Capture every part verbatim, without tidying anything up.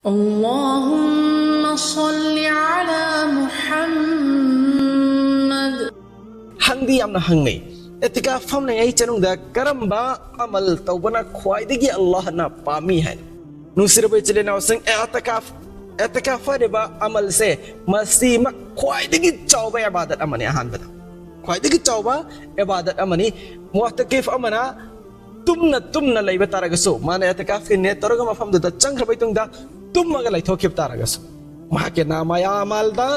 اللهم صل على محمد. ꯍꯪꯗꯤ ꯌꯥꯝꯅ ꯍꯪꯅꯩ, ꯑꯦꯇꯤꯀꯥꯐ ꯐꯝꯂꯤꯉꯩ ꯆꯅꯨꯡꯗ ꯀꯔꯝꯕ ꯑꯃꯜ ꯇꯧꯕꯅ ꯈ꯭ꯋꯥꯏꯗꯒꯤ ꯑꯜꯂꯥꯍꯅ ꯄꯥꯝꯃꯤ ꯍꯥꯏꯅ꯫ ꯅꯨꯡꯁꯤꯔꯕ ꯏꯆꯤꯜ ꯏꯅꯥꯎꯁꯤꯡ, ꯑꯦꯇꯤꯀꯥꯐ, ꯑꯦꯇꯤꯀꯥꯐ ꯍꯥꯏꯔꯤꯕ ꯑꯃꯜꯁꯦ ꯃꯁꯤꯃꯛ ꯈ꯭ꯋꯥꯏꯗꯒꯤ ꯆꯥꯎꯕ ꯏꯕꯥꯗꯠ ꯑꯃꯅꯤ꯫ ꯑꯍꯥꯟꯕꯗ ꯈ꯭ꯋꯥꯏꯗꯒꯤ ꯆꯥꯎꯕ ꯏꯕꯥꯗꯠ ꯑꯃꯅꯤ꯫ ꯃꯨꯑꯇꯀꯤꯐ ꯑꯃꯅ ꯇꯨꯝꯅ ꯇꯨꯝꯅ ꯂꯩꯕ ꯇꯥꯔꯒꯁꯨ, ꯃꯥꯅ ꯑꯦꯇꯤꯀꯥꯐꯀꯤ ꯅꯤꯌꯠ ꯇꯧꯔꯒ ꯃꯐꯝꯗꯨꯗ ꯆꯪꯈ꯭ꯔꯕ ꯃꯇꯨꯡꯗ ꯇꯨꯝꯃꯒ ꯂꯩꯊꯣꯛꯈꯤꯕ ꯇꯥꯔꯒꯁꯨ, ꯃꯍꯥꯛꯀꯤ ꯅꯥꯃꯥꯏ ꯑꯃꯥꯜꯗ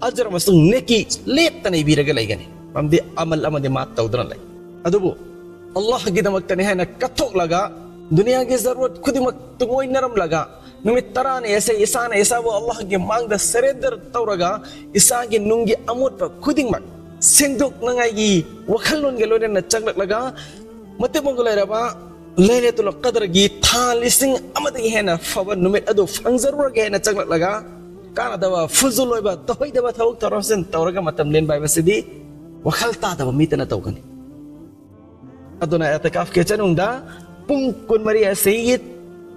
ꯑꯖꯔ ꯑꯃꯁꯨꯡ ꯅꯦꯀꯤ ꯂꯦꯞꯇꯅ ꯏꯕꯤꯔꯒ ꯂꯩꯒꯅꯤ, ꯃꯔꯝꯗꯤ ꯑꯃꯜ ꯑꯃꯗꯤ ꯃꯥ ꯇꯧꯗꯨꯅ ꯂꯩ꯫ ꯑꯗꯨꯕꯨ ꯑꯜꯂꯥꯍꯒꯤꯗꯃꯛꯇꯅꯤ ꯍꯥꯏꯅ ꯀꯠꯊꯣꯛꯂꯒ, ꯗꯨꯅꯤꯌꯥꯒꯤ ꯖꯔꯨꯔꯠ ꯈꯨꯗꯤꯡꯃꯛ ꯇꯨꯡꯑꯣꯏꯅꯔꯝꯂꯒ, ꯅꯨꯃꯤꯠ ꯇꯔꯥꯅꯤ ꯑꯁꯦ ꯏꯁꯥꯅ ꯏꯁꯥꯕꯨ ꯑꯜꯂꯥꯍꯒꯤ ꯃꯥꯡꯗ ꯁꯔꯦꯟꯗꯔ ꯇꯧꯔꯒ, ꯏꯁꯥꯒꯤ ꯅꯨꯡꯒꯤ ꯑꯃꯣꯠꯄ ꯈꯨꯗꯤꯡꯃꯛ ꯁꯦꯡꯗꯣꯛꯅꯉꯥꯏꯒꯤ ꯋꯥꯈꯜꯂꯣꯟꯒ ꯂꯣꯏꯅꯅ ꯆꯪꯂꯛꯂꯒ, ꯃꯇꯤꯛ ꯃꯒꯨꯟ ꯂꯩꯔꯕ ꯂꯩꯂꯇꯨꯜ ꯀꯗꯔꯒꯤ ꯊꯥ ꯂꯤꯁꯤꯡ ꯑꯃꯗꯒꯤ ꯍꯦꯟꯅ ꯐꯕ ꯅꯨꯃꯤꯠ ꯑꯗꯨ ꯐꯪꯖꯔꯨꯔꯒꯦ ꯍꯥꯏꯅ ꯆꯪꯂꯛꯂꯒ, ꯀꯥꯟꯅꯗꯕ, ꯐꯨꯖꯨꯜ ꯑꯣꯏꯕ, ꯇꯧꯍꯩꯗꯕ ꯊꯕꯛ ꯊꯧꯔꯝꯁꯤꯡ ꯇꯧꯔꯒ ꯃꯇꯝ ꯂꯦꯟꯕ ꯍꯥꯏꯕꯁꯤꯗꯤ ꯋꯥꯈꯜ ꯇꯥꯗꯕ ꯃꯤꯇꯅ ꯇꯧꯒꯅꯤ꯫ ꯑꯗꯨꯅ ꯑꯦꯇꯤꯀꯥꯐꯀꯤ ꯆꯅꯨꯡꯗ ꯄꯨꯡ ꯀꯨꯟꯃꯔꯤ ꯑꯁꯤꯒꯤ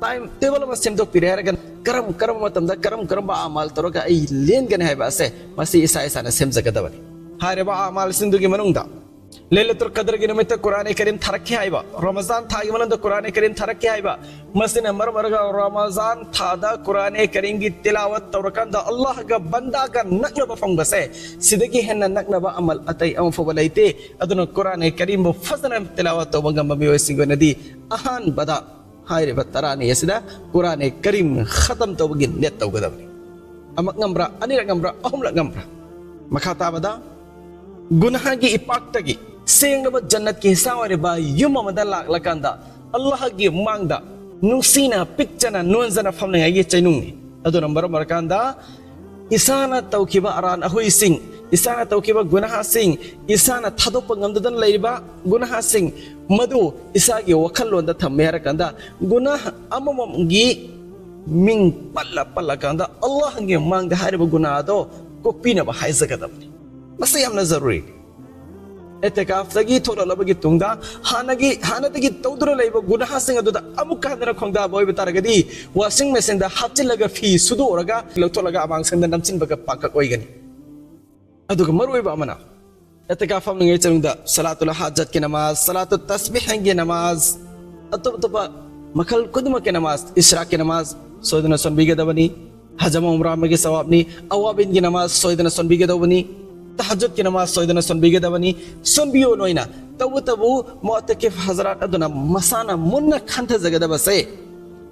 ꯇꯥꯏꯝ ꯇꯦꯕꯜ ꯑꯃ ꯁꯦꯝꯗꯣꯛꯄꯤꯔꯦ ꯍꯥꯏꯔꯒ, ꯀꯔꯝ ꯀꯔꯝꯕ ꯃꯇꯝꯗ ꯀꯔꯝ ꯀꯔꯝꯕ ꯑꯃꯥꯜ ꯇꯧꯔꯒ ꯑꯩ ꯂꯦꯟꯒꯅꯤ ꯍꯥꯏꯕ ꯑꯁꯦ ꯃꯁꯤ ꯏꯁꯥ ꯏꯁꯥꯅ ꯁꯦꯝꯖꯒꯗꯕꯅꯤ꯫ ꯍꯥꯏꯔꯤꯕ ꯑꯃꯥꯜꯁꯤꯡꯗꯨꯒꯤ ꯃꯅꯨꯡꯗ ꯂꯩꯂꯇꯨꯜ ꯀꯗꯔꯒꯤ ꯅꯨꯃꯤꯠꯇ ꯀꯨꯔꯥꯅꯦ ꯀꯔꯤꯝ ꯊꯥꯔꯛꯈꯤ ꯍꯥꯏꯕ, ꯔꯃꯖꯥꯟ ꯊꯥꯒꯤ ꯃꯅꯨꯡꯗ ꯀꯨꯔꯥꯅꯦ ꯀꯔꯤꯝ ꯊꯥꯔꯛꯈꯤ ꯍꯥꯏꯕ, ꯃꯁꯤꯅ ꯃꯔꯝ ꯑꯣꯏꯔꯒ ꯔꯃꯖꯥꯟ ꯊꯥꯗ ꯀꯨꯔꯥꯅꯦ ꯀꯔꯤꯝꯒꯤ ꯇꯤꯂꯥꯋꯠ ꯇꯧꯔꯀꯥꯟꯗ ꯑꯜꯂꯥꯍꯒ ꯕꯟꯗꯥꯒ ꯅꯛꯅꯕ ꯐꯪꯕꯁꯦ, ꯁꯤꯗꯒꯤ ꯍꯦꯟꯅ ꯅꯛꯅꯕ ꯑꯃꯜ ꯑꯇꯩ ꯑꯃ ꯐꯥꯎꯕ ꯂꯩꯇꯦ꯫ ꯑꯗꯨꯅ ꯀꯨꯔꯥꯅꯦ ꯀꯔꯤꯝꯕꯨ ꯐꯖꯅ ꯇꯤꯂꯥꯋꯠ ꯇꯧꯕ ꯉꯝꯕ ꯃꯤꯑꯣꯏꯁꯤꯡꯒꯤ ꯑꯣꯏꯅꯗꯤ ꯑꯍꯥꯟꯕꯗ ꯍꯥꯏꯔꯤꯕ ꯇꯔꯥꯅꯤ ꯑꯁꯤꯗ ꯀꯨꯔꯥꯅꯦ ꯀꯔꯤꯝ ꯈꯇꯝ ꯇꯧꯕꯒꯤ ꯅꯤꯌꯠ ꯇꯧꯒꯗꯕꯅꯤ꯫ ꯑꯃꯛ ꯉꯝꯕ꯭ꯔꯥ, ꯑꯅꯤꯔꯛ ꯉꯝꯕ꯭ꯔꯥ, ꯑꯍꯨꯝꯂꯛ ꯉꯝꯕ꯭ꯔꯥ? ꯃꯈꯥ ꯇꯥꯕꯗ, ꯒꯨꯅꯥꯍꯒꯤ ꯏꯄꯥꯛꯇꯒꯤ ꯁꯦꯡꯂꯕ ꯖꯟꯅꯠꯀꯤ ꯍꯤꯁꯥ ꯑꯣꯏꯔꯤꯕ ꯌꯨꯝ ꯑꯃꯗ ꯂꯥꯛꯂꯀꯥꯟꯗ, ꯑꯜꯂꯥꯍꯒꯤ ꯃꯥꯡꯗ ꯅꯨꯡꯁꯤꯅ, ꯄꯤꯛꯆꯅ, ꯅꯣꯟꯖꯅ ꯐꯝꯂꯤꯉꯩꯒꯤ ꯆꯩꯅꯨꯡꯅꯤ꯫ ꯑꯗꯨꯅ ꯃꯔꯝ ꯑꯣꯏꯔꯀꯥꯟꯗ, ꯏꯁꯥꯅ ꯇꯧꯈꯤꯕ ꯑꯔꯥꯟ ꯑꯍꯣꯏꯁꯤꯡ, ꯏꯁꯥꯅ ꯇꯧꯈꯤꯕ ꯒꯨꯅꯥꯍꯁꯤꯡ, ꯏꯁꯥꯅ ꯊꯥꯗꯣꯛꯄ ꯉꯝꯗꯗꯅ ꯂꯩꯔꯤꯕ ꯒꯨꯅꯥꯍꯁꯤꯡ, ꯃꯗꯨ ꯏꯁꯥꯒꯤ ꯋꯥꯈꯜꯂꯣꯟꯗ ꯊꯝꯃꯦ ꯍꯥꯏꯔꯀꯥꯟꯗ, ꯒꯨꯅꯥꯍ ꯑꯃꯃꯝꯒꯤ ꯃꯤꯡ ꯄꯜꯂ ꯄꯜꯂꯀꯥꯟꯗ ꯑꯜꯂꯥꯍꯒꯤ ꯃꯥꯡꯗ ꯍꯥꯏꯔꯤꯕ ꯒꯨꯅꯥꯍ ꯑꯗꯣ ꯀꯣꯛꯄꯤꯅꯕ ꯍꯥꯏꯖꯒꯗꯕꯅꯤ꯫ ꯃꯁꯤ ꯌꯥꯝꯅ ꯖꯔꯨꯔꯤ꯫ ꯑꯦꯇꯦꯀꯥꯐꯇꯒꯤ ꯊꯣꯛꯂꯛꯂꯕꯒꯤ ꯇꯨꯡꯗ ꯍꯥꯟꯅꯒꯤ, ꯍꯥꯟꯅꯗꯒꯤ ꯇꯧꯗꯨꯅ ꯂꯩꯕ ꯒꯨꯅꯥꯍꯁꯤꯡ ꯑꯗꯨꯗ ꯑꯃꯨꯛꯀ ꯍꯟꯅ ꯈꯣꯡꯗꯥꯕ ꯑꯣꯏꯕ ꯇꯥꯔꯒꯗꯤ, washing machineꯗ ꯍꯥꯞꯆꯤꯜꯂꯒ ꯐꯤ ꯁꯨꯗꯣꯛꯑꯒ ꯂꯧꯊꯣꯛꯂꯒ ꯑꯃꯥꯡꯁꯪꯗ ꯅꯝꯁꯤꯟꯕꯒ ꯄꯥꯛꯀꯛ ꯑꯣꯏꯒꯅꯤ꯫ ꯑꯗꯨꯒ ꯃꯔꯨꯑꯣꯏꯕ ꯑꯃꯅ, ꯑꯦꯇꯦꯀꯥꯐ ꯐꯝꯂꯤꯉꯩ ꯆꯅꯨꯡꯗ ꯁꯂꯥꯇꯨꯜ ꯍꯥꯖꯠꯀꯤ ꯅꯃꯥꯖ, ꯁꯂꯥꯇꯨꯜ ꯇꯁꯕꯤꯍꯒꯤ ꯅꯃꯥꯖ, ꯑꯇꯣꯞ ꯑꯇꯣꯞꯄ ꯃꯈꯜ ꯈꯨꯗꯤꯡꯃꯛꯀꯤ ꯅꯃꯥꯖ, ꯏꯁ꯭ꯔꯥꯛꯀꯤ ꯅꯃꯥꯖ ꯁꯣꯏꯗꯅ ꯁꯣꯟꯕꯤꯒꯗꯕꯅꯤ꯫ ꯍꯖ ꯑꯃ ꯎꯝꯔꯥ ꯑꯃꯒꯤ ꯁꯋꯥꯕꯅꯤ꯫ ꯑꯋꯥꯕꯤꯟꯒꯤ ꯅꯃꯥꯖ ꯁꯣꯏꯗꯅ ꯁꯣꯟꯕꯤꯒꯗꯧꯕꯅꯤ꯫ ꯇꯍꯖꯨꯗꯀꯤ ꯅꯃꯥꯖ ꯁꯣꯏꯗꯅ ꯁꯣꯟꯕꯤꯒꯗꯕꯅꯤ꯫ ꯁꯣꯟꯕꯤꯌꯣ ꯅꯣꯏꯅ꯫ ꯇꯧꯕꯇꯕꯨ ꯃꯨꯑꯇꯀꯤꯐ ꯍꯖꯔꯥꯠ ꯑꯗꯨꯅ ꯃꯁꯥꯅ ꯃꯨꯟꯅ ꯈꯟꯊꯖꯒꯗꯕꯁꯦ,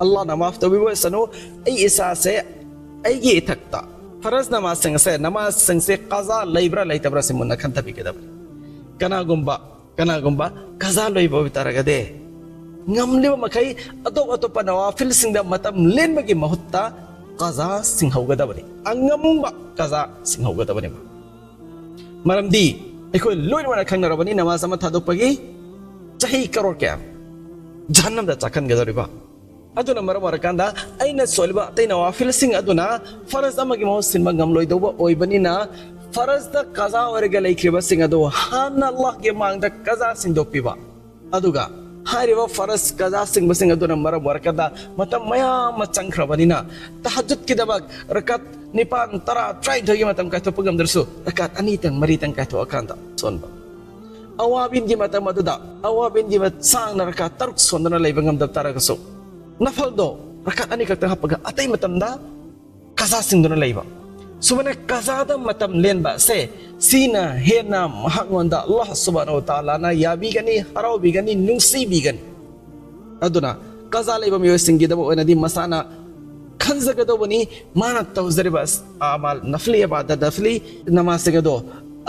ꯑꯜꯂꯥꯍꯅ ꯃꯥꯐ ꯇꯧꯕꯤꯕ ꯑꯣꯏꯁꯅꯨ, ꯑꯩ ꯏꯁꯥꯁꯦ ꯑꯩꯒꯤ ꯏꯊꯛꯇ ꯐꯔꯖ ꯅꯃꯥꯖꯁꯤꯡ ꯑꯁꯦ, ꯅꯃꯥꯖꯁꯤꯡꯁꯦ ꯀꯖꯥ ꯂꯩꯕ꯭ꯔꯥ ꯂꯩꯇꯕ꯭ꯔꯥ ꯁꯤ ꯃꯨꯟꯅ ꯈꯟꯊꯕꯤꯒꯗꯕꯅꯤ꯫ ꯀꯅꯥꯒꯨꯝꯕ, ꯀꯅꯥꯒꯨꯝꯕ ꯀꯖꯥ ꯂꯣꯏꯕ ꯑꯣꯏꯕ ꯇꯥꯔꯒꯗꯤ, ꯉꯝꯂꯤꯕ ꯃꯈꯩ ꯑꯇꯣꯞ ꯑꯇꯣꯞꯄ ꯅꯋꯥꯐꯤꯜꯁꯤꯡꯗ ꯃꯇꯝ ꯂꯦꯟꯕꯒꯤ ꯃꯍꯨꯠꯇ ꯀꯖꯥ ꯁꯤꯡꯍꯧꯒꯗꯕꯅꯤ, ꯑꯉꯝꯕ ꯀꯖꯥ ꯁꯤꯡꯍꯧꯒꯗꯕꯅꯤ꯫ ꯃꯔꯝꯗꯤ ꯑꯩꯈꯣꯏ ꯂꯣꯏꯅꯃꯛꯅ ꯈꯪꯅꯔꯕꯅꯤ, ꯅꯃꯥꯖ ꯑꯃ ꯊꯥꯗꯣꯛꯄꯒꯤ ꯆꯍꯤ ꯀꯔꯣꯔ ꯀꯌꯥ ꯖꯍꯟꯅꯝꯗ ꯆꯥꯛꯍꯟꯒꯗꯧꯔꯤꯕ꯫ ꯑꯗꯨꯅ ꯃꯔꯝ ꯑꯣꯏꯔꯀꯥꯟꯗ ꯑꯩꯅ ꯁꯣꯜꯂꯤꯕ ꯑꯇꯩ ꯅꯋꯥꯐꯤꯜꯁꯤꯡ ꯑꯗꯨꯅ ꯐꯔꯖ ꯑꯃꯒꯤ ꯃꯍꯨꯠ ꯁꯤꯟꯕ ꯉꯝꯂꯣꯏꯗꯧꯕ ꯑꯣꯏꯕꯅꯤꯅ, ꯐꯔꯖꯇ ꯀꯖꯥ ꯑꯣꯏꯔꯒ ꯂꯩꯈ꯭ꯔꯤꯕꯁꯤꯡ ꯑꯗꯨ ꯍꯥꯟꯅ ꯑꯜꯂꯥꯍꯒꯤ ꯃꯥꯡꯗ ꯀꯖꯥ ꯁꯤꯡꯗꯣꯛꯄꯤꯕ꯫ ꯑꯗꯨꯒ ꯍꯥꯏꯔꯤꯕ ꯐꯔꯖ ꯀꯖꯥ ꯁꯤꯡꯕꯁꯤꯡ ꯑꯗꯨꯅ ꯃꯔꯝ ꯑꯣꯏꯔꯀꯥꯟꯗ ꯃꯇꯝ ꯃꯌꯥꯝ ꯑꯃ ꯆꯪꯈ꯭ꯔꯕꯅꯤꯅ, ꯇꯍꯖꯨꯗꯀꯤꯗꯃꯛ ꯔꯀꯥꯠ ꯅꯤꯄꯥꯟ, ꯇꯔꯥ, ꯇꯔꯥꯅꯤꯊꯣꯏꯒꯤ ꯃꯇꯝ ꯀꯥꯏꯊꯣꯛꯄ ꯉꯝꯗ꯭ꯔꯁꯨ, ꯔꯀꯥꯠ ꯑꯅꯤꯇꯪ, ꯃꯔꯤꯇꯪ ꯀꯥꯏꯊꯣꯛꯑꯀꯥꯟꯗ ꯁꯣꯟꯕ꯫ ꯑꯋꯥꯕꯤꯟꯒꯤ ꯃꯇꯝ ꯑꯗꯨꯗ, ꯑꯋꯥꯕꯤꯟꯒꯤ ꯃ-, ꯁꯥꯡꯅ ꯔꯀꯥꯠ ꯇꯔꯨꯛ ꯁꯣꯟꯗꯨꯅ ꯂꯩꯕ ꯉꯝꯗꯕ ꯇꯥꯔꯒꯁꯨ, ꯅꯐꯜꯗꯣ ꯔꯀꯥꯠ ꯑꯅꯤꯈꯛꯇꯪ ꯍꯥꯞꯄꯒ ꯑꯇꯩ ꯃꯇꯝꯗ ꯀꯖꯥ ꯁꯤꯡꯗꯨꯅ ꯂꯩꯕ꯫ ꯁꯨꯃꯥꯏꯅ ꯀꯖꯥꯗ ꯃꯇꯝ ꯂꯦꯟꯕ ꯑꯁꯦ, ꯁꯤꯅ ꯍꯦꯟꯅ ꯃꯍꯥꯛꯉꯣꯟꯗ ꯑꯜꯂꯥꯍ ꯁꯨꯕꯍꯥꯅꯍꯨ ꯋ ꯇꯥꯂꯥꯅ ꯌꯥꯕꯤꯒꯅꯤ, ꯍꯔꯥꯎꯕꯤꯒꯅꯤ, ꯅꯨꯡꯁꯤꯕꯤꯒꯅꯤ꯫ ꯑꯗꯨꯅ ꯀꯖꯥ ꯂꯩꯕ ꯃꯤꯑꯣꯏꯁꯤꯡꯒꯤꯗꯃꯛ ꯑꯣꯏꯅꯗꯤ ꯃꯁꯥꯅ ꯈꯟꯖꯒꯗꯧꯕꯅꯤ, ꯃꯥꯅ ꯇꯧꯖꯔꯤꯕ ꯑꯁ-, ꯑꯃꯥꯜ ꯅꯐꯂꯤ, ꯏꯕꯥꯗꯠ ꯅꯐꯂꯤ, ꯅꯃꯥꯖꯁꯤꯡ ꯑꯗꯣ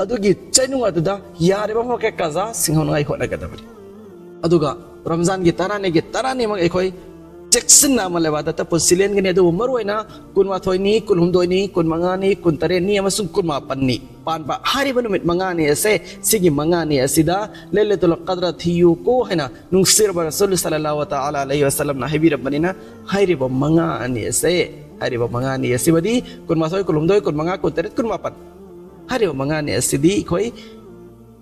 ꯑꯗꯨꯒꯤ ꯆꯩꯅꯨꯡ ꯑꯗꯨꯗ ꯌꯥꯔꯤꯕ ꯃꯈꯩ ꯀꯖꯥ ꯁꯤꯡꯍꯧꯅꯉꯥꯏ ꯍꯣꯠꯅꯒꯗꯕꯅꯤ꯫ ꯑꯗꯨꯒ ꯔꯝꯖꯥꯟꯒꯤ ꯇꯔꯥꯅꯤꯒꯤ ꯇꯔꯥꯅꯤꯃꯛ ꯑꯩꯈꯣꯏ ꯆꯦꯛꯁꯤꯟꯅ ꯑꯃ ꯂꯩꯕꯥꯗꯠꯇ ꯄꯨꯟꯁꯤ ꯂꯦꯟꯒꯅꯤ꯫ ꯑꯗꯨꯕꯨ ꯃꯔꯨꯑꯣꯏꯅ ꯀꯨꯟꯃꯥꯊꯣꯏꯅꯤ, ꯀꯨꯟꯍꯨꯝꯗꯣꯏꯅꯤ, ꯀꯨꯟꯃꯉꯥꯅꯤ, ꯀꯨꯟꯇꯔꯦꯠꯅꯤ ꯑꯃꯁꯨꯡ ꯀꯨꯟꯃꯥꯄꯟꯅꯤ ꯄꯥꯟꯕ ꯍꯥꯏꯔꯤꯕ ꯅꯨꯃꯤꯠ ꯃꯉꯥꯅꯤ ꯑꯁꯦ, ꯁꯤꯒꯤ ꯃꯉꯥꯅꯤ ꯑꯁꯤꯗ ꯂꯩꯂꯇꯨꯜ ꯀꯗ꯭ꯔ ꯊꯤꯌꯨꯀꯣ ꯍꯥꯏꯅ ꯅꯨꯡꯁꯤꯔꯕ ꯔꯁꯨꯜ ꯁꯜꯂꯜꯂꯥꯍꯨ ꯇꯥꯂꯥ ꯑꯂꯩꯍꯤ ꯋꯁꯜꯂꯝꯅ ꯍꯥꯏꯕꯤꯔꯝꯕꯅꯤꯅ, ꯍꯥꯏꯔꯤꯕ ꯃꯉꯥꯅꯤ ꯑꯁꯦ, ꯍꯥꯏꯔꯤꯕ ꯃꯉꯥꯅꯤ ꯑꯁꯤꯃꯗꯤ ꯀꯨꯟꯃꯥꯊꯣꯏ, ꯀꯨꯟꯍꯨꯝꯗꯣꯏ, ꯀꯨꯟꯃꯉꯥ, ꯀꯨꯟꯇꯔꯦꯠ, ꯀꯨꯟꯃꯥꯄꯟ ꯍꯥꯏꯔꯤꯕ ꯃꯉꯥꯅꯤ ꯑꯁꯤꯗꯤ ꯑꯩꯈꯣꯏ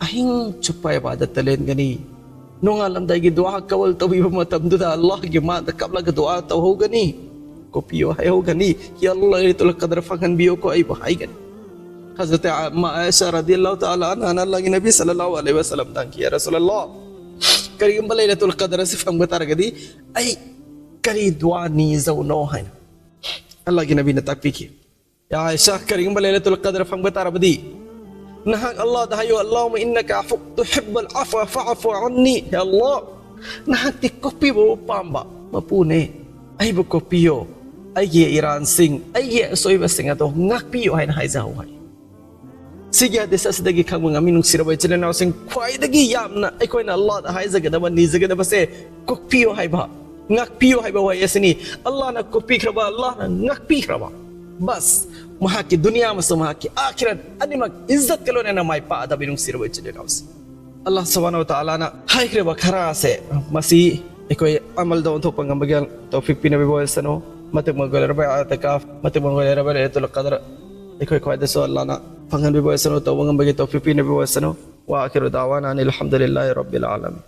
ꯑꯍꯤꯡ ꯆꯨꯞꯄ ꯏꯕꯥꯗꯠꯇ ꯂꯦꯟꯒꯅꯤ꯫ ꯅꯣꯡꯉꯥꯜꯂꯝꯗꯥꯏꯒꯤ ꯗꯨꯋꯥ ꯀꯕꯨꯜ ꯇꯧꯕꯤꯕ ꯃꯇꯝꯗꯨꯗ ꯑꯜꯂꯥꯍꯒꯤ ꯃꯥꯡꯗ ꯀꯞꯂꯒ ꯗꯨꯋꯥ ꯇꯧꯍꯧꯒꯅꯤ꯫ ꯀꯣꯛꯄꯤꯌꯣ ꯍꯥꯏꯍꯧꯒꯅꯤ, "ꯌꯥ ꯑꯜꯂꯥꯍ, ꯂꯩꯂꯥꯇꯨꯜ ꯀꯗꯔ ꯐꯪꯍꯟꯕꯤꯌꯣꯀꯣ" ꯑꯩꯕꯨ ꯍꯥꯏꯒꯅꯤ꯫ ꯍꯖꯔꯠ ꯑꯃ ꯑꯥꯏꯁꯥ ꯔꯗꯤꯌꯜꯂꯥꯍꯨ ꯇꯥꯂꯥ ꯑꯟꯍꯥꯅ ꯑꯜꯂꯥꯍꯒꯤ ꯅꯕꯤ ꯁꯜꯂꯜꯂꯥꯍꯨ ꯑꯂꯩꯍꯤ ꯋꯁꯜꯂꯝꯗ ꯍꯪꯈꯤ, "ꯌꯥ ꯔꯁꯨꯂꯜꯂꯥꯍ, ꯀꯔꯤꯒꯨꯝꯕ ꯂꯩꯂꯥꯇꯨꯜ ꯀꯗꯔ ꯑꯁꯤ ꯐꯪꯕ ꯇꯥꯔꯒꯗꯤ ꯑꯩ ꯀꯔꯤ ꯗꯨꯋꯥ ꯅꯤꯖꯧꯅꯣ?" ꯍꯥꯏꯅ ꯑꯜꯂꯥꯍꯒꯤ ꯅꯕꯤꯅ ꯇꯥꯛꯄꯤꯈꯤ꯫ ꯌꯥ ꯑꯥꯏꯁꯥ, ꯀꯔꯤꯒꯨꯝꯕ ꯂꯩꯂꯥꯇꯨꯜ ꯀꯗꯔ ꯐꯪꯕ ꯇꯥꯔꯕꯗꯤ ꯅꯍꯥꯛ ꯑꯜꯂꯥꯍꯗ ꯍꯥꯏꯌꯨ, "ꯑꯜꯂꯥꯍꯨꯝꯃ ꯏꯟꯅꯀ ꯑꯐꯨ ꯇꯨꯍꯤꯕꯨꯜ ꯑꯐꯋ ꯐꯑꯐꯨ ꯑꯟꯅꯤ"꯫ ꯍꯦ ꯑꯜꯂꯥꯍ, ꯅꯍꯥꯛꯇꯤ ꯀꯣꯛꯄꯤꯕꯕꯨ ꯄꯥꯝꯕ ꯃꯄꯨꯅꯦ꯫ ꯑꯩꯕꯨ ꯀꯣꯛꯄꯤꯌꯣ, ꯑꯩꯒꯤ ꯏꯔꯥꯟꯁꯤꯡ, ꯑꯩꯒꯤ ꯑꯁꯣꯏꯕꯁꯤꯡ ꯑꯗꯣ ꯉꯥꯛꯄꯤꯌꯣ ꯍꯥꯏꯅ ꯍꯥꯏꯖꯍꯧ ꯍꯥꯏ꯫ ꯁꯤꯒꯤ ꯍꯗꯤꯁ ꯑꯁꯤꯗꯒꯤ ꯈꯪꯕ ꯉꯝꯃꯤ, ꯅꯨꯡꯁꯤꯔꯕ ꯏꯆꯤꯜ ꯏꯅꯥꯎꯁꯤꯡ, ꯈ꯭ꯋꯥꯏꯗꯒꯤ ꯌꯥꯝꯅ ꯑꯩꯈꯣꯏꯅ ꯑꯜꯂꯥꯍꯗ ꯍꯥꯏꯖꯒꯗꯕ, ꯅꯤꯖꯒꯗꯕꯁꯦ ꯀꯣꯛꯄꯤꯌꯣ ꯍꯥꯏꯕ, ꯉꯥꯛꯄꯤꯌꯣ ꯍꯥꯏꯕ ꯋꯥꯍꯩ ꯑꯁꯤꯅꯤ꯫ ꯑꯜꯂꯥꯍꯅ ꯀꯣꯛꯄꯤꯈ꯭ꯔꯕ, ꯑꯜꯂꯥꯍꯅ ꯉꯥꯛꯄꯤꯈ꯭ꯔꯕ, ꯕꯁ, ꯃꯍꯥꯛꯀꯤ ꯗꯨꯅꯤꯌꯥ ꯑꯃꯁꯨꯡ ꯃꯍꯥꯛꯀꯤ ꯑꯥꯈꯤꯔꯠ ꯑꯅꯤꯃꯛ ꯏꯖꯠꯀ ꯂꯣꯏꯅꯅ ꯃꯥꯏ ꯄꯥꯛꯑꯗꯕꯅꯤ, ꯅꯨꯡꯁꯤꯔꯕ ꯏꯆꯤꯜ ꯏꯅꯥꯎꯁꯤꯡ꯫ ꯑꯜꯂꯥꯍ ꯁꯨꯕꯍꯥꯅꯍꯨ ꯋ ꯇꯥꯂꯥꯅ ꯍꯥꯏꯈ꯭ꯔꯤꯕ ꯈꯔ ꯑꯁꯦ ꯃꯁꯤ ꯑꯩꯈꯣꯏ ꯑꯃꯜꯗ ꯑꯣꯟꯊꯣꯛꯄ ꯉꯝꯕꯒꯤ ꯇꯧꯐꯤꯛ ꯄꯤꯅꯕꯤꯕ ꯑꯣꯏꯁꯅꯨ꯫ ꯃꯇꯤꯛ ꯃꯒꯨꯟ ꯂꯩꯔꯕ ꯑꯥꯇꯤꯀꯥꯐ, ꯃꯇꯤꯛ ꯃꯒꯨꯟ ꯂꯩꯔꯕ ꯂꯩꯂꯥꯇꯨꯜ ꯀꯗꯔ ꯑꯩꯈꯣꯏ ꯈ꯭ꯋꯥꯏꯗꯁꯨ ꯑꯜꯂꯥꯍꯅ ꯐꯪꯍꯟꯕꯤꯕ ꯑꯣꯏꯁꯅꯨ, ꯇꯧꯕ ꯉꯝꯕꯒꯤ ꯇꯧꯐꯤꯛ ꯄꯤꯅꯕꯤꯕ ꯑꯣꯏꯁꯅꯨ꯫ ꯋꯥ ꯑꯈꯤꯔꯨ ꯗꯥꯋꯥꯅ ꯑꯅꯤꯜ ꯍꯝꯗꯨꯂꯤꯜꯂꯥꯍꯤ ꯔꯕꯤꯜ ꯑꯥꯂꯃꯤꯟ꯫